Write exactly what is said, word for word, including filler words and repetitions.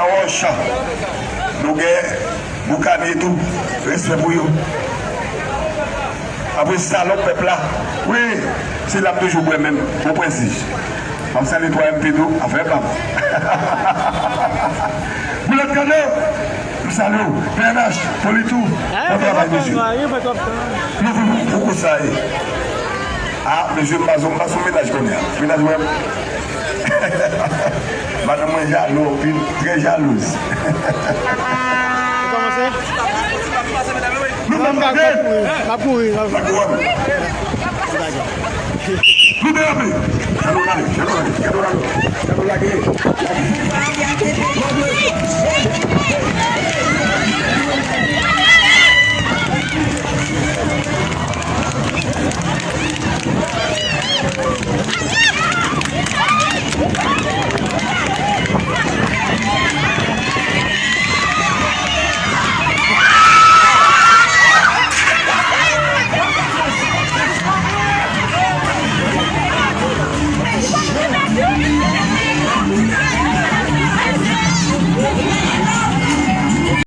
Wòch, nou gen boukanye tou. Respè pou yo. Apre salòp pèp la. Wi, se l ap toujou bwè menm. Bon prensip. M ap salye twa M P tou, afè pa m. Pou lòt kanal, m salye w. P N H, Politou, bon travay, mesye. Nou pou, pou, pou sa ye. Ah, mesye, m pa sou, m pa sou menaj kounye a. Menaj mwen. Madanm mwen jalou anpil, trè jalouz. Ou kòmanse? Nou menm bagay. M ap kouri, m ap kouri. Nou derape. Jalou lage, jalou lage, jalou lage, jalou lage.